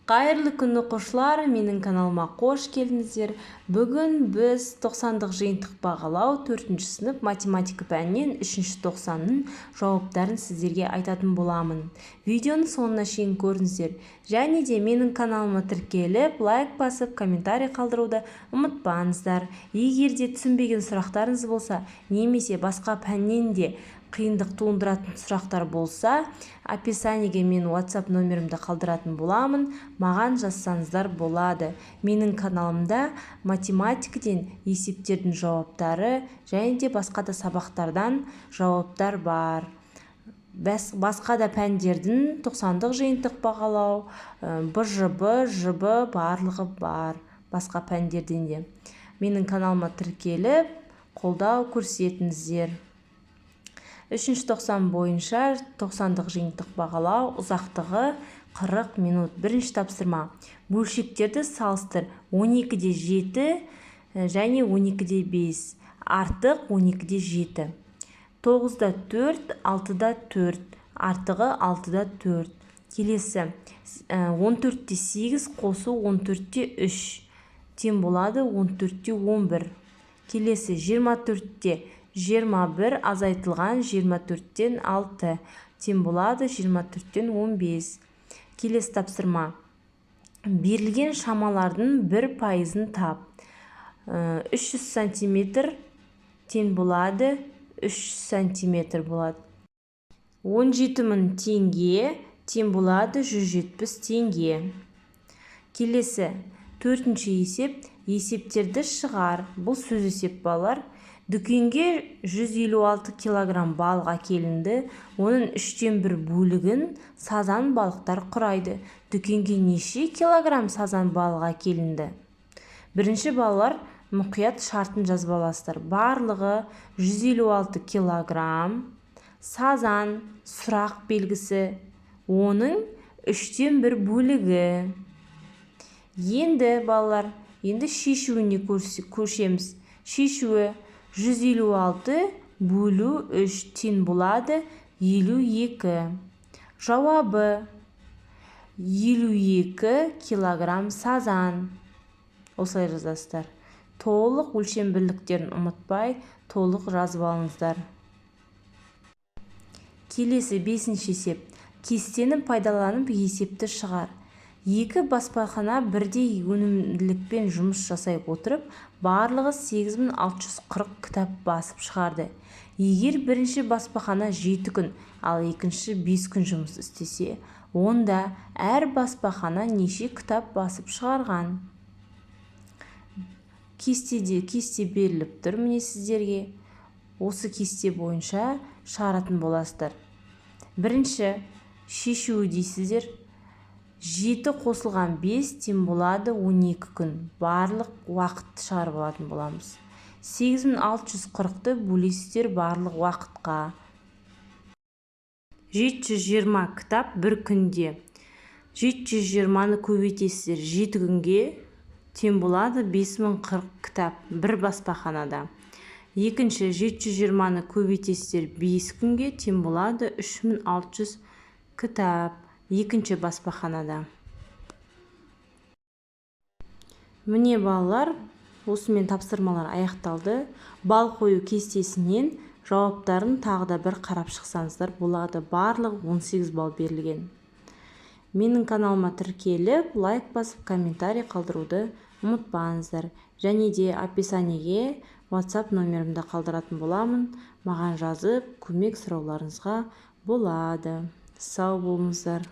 Қайырлы күн, оқушылар, менің каналыма қош келдіңіздер. Бүгін біз 90-дық жиынтық бағалау 4-ші сынып математика пәнінен 3-ші тоқсанның жауаптарын сіздерге айтатын боламын. Видеоның соңына шейін көріңіздер. Және де менің каналыма тіркеліп, лайк басып, комментарий қалдыруды ұмытпаңыздар. Егер де түсінбеген сұрақтарыңыз болса, немесе басқа пәннен де қиындық туындыратын сұрақтар болса, описаниеге мен WhatsApp номерімді қалдыратын боламын, маған жазсаңыздар болады. Менің каналымда математикаден есептердің жауаптары және де басқа да сабақтардан жауаптар бар. Басқа да пәндердің 90-дық жиынтық бағалау, БЖБ, ЖБ барлығы бар, басқа пәндерден де. Менің каналыма тіркеліп, қолдау көрсетіңіздер. 3-ші тоқсан бойынша 90-дық жиынтық бағалау ұзақтығы 40 минут. Бірінші тапсырма. Бөлшектерді салыстыр. 12-де 7 және 12-де 5. Артық 12-де 7. 9-да 4, 6-да 4. Артығы 6-да 4. Келесі. 14-те 8 қосу 14-те 3. Тең болады 14-те 11. Келесі 24-те 21 азайтылған 24-тен 6, тең болады 24-тен 15. Келесі тапсырма. Берілген шамалардың 1%-ын тап. 300 сантиметр тең болады 300 сантиметр болады. 17 000 теңге тең болады 170 теңге. Келесі төртінші есеп. Есептерді шығар. Бұл сөз есеп, балалар. Дүкенге 156 килограмм балық әкелінді, оның 1/3 бөлігін сазан балықтар құрайды. Дүкенге неше килограмм сазан балық әкелінді? Бірінші, балалар, мұқият шартын жазып аласыздар. Барлығы 156 килограмм сазан, сұрақ белгісі, оның 1/3 бөлігі. Енді, балалар, енді шешуіне көшеміз. Шешуі 156 бөлу 3 тең болады 52. Жауабы 52 килограмм сазан. Осылай жазасыздар. Толық өлшем бірліктерін ұмытпай, толық жазып алыңыздар. Келесі бесінші есеп. Кестені пайдаланып есепті шығар. Екі баспахана бірдей өнімділікпен жұмыс жасай отырып, барлығы 8640 кітап басып шығарды. Егер бірінші баспахана 7 күн, ал екінші 5 күн жұмыс істесе, онда әр баспахана неше кітап басып шығарған? Кестеде кесте беріліп тұр міне сіздерге. Осы кесте бойынша шығаратын боласыздар. Бірінші шешуі дейсіздер. 7 қосылған 5 тең болады 12 күн. Барлық уақытты шығарып алатын боламыз. 8640-ты бөлесіздер барлық уақытқа. 720 кітап бір күнде. 720-ны көбейтесіздер 7 күнге, тең болады 5040 кітап бір баспаханада. Екінші, 720-ны көбейтесіздер 5 күнге, тең болады 3600 кітап екінші баспаханада. Міне, балалар, осымен тапсырмалар аяқталды. Бал қою кестесінен жауаптарын тағы да бір қарап шықсаңыздар болады. Барлығы 18 балл берілген. Менің каналыма тіркеліп, лайк басып, комментарий қалдыруды ұмытпаңыздар. Және де описаниеге WhatsApp номерімді қалдыратын боламын. Маған жазып, көмек сұрауларыңызға болады. Сау болыңыздар.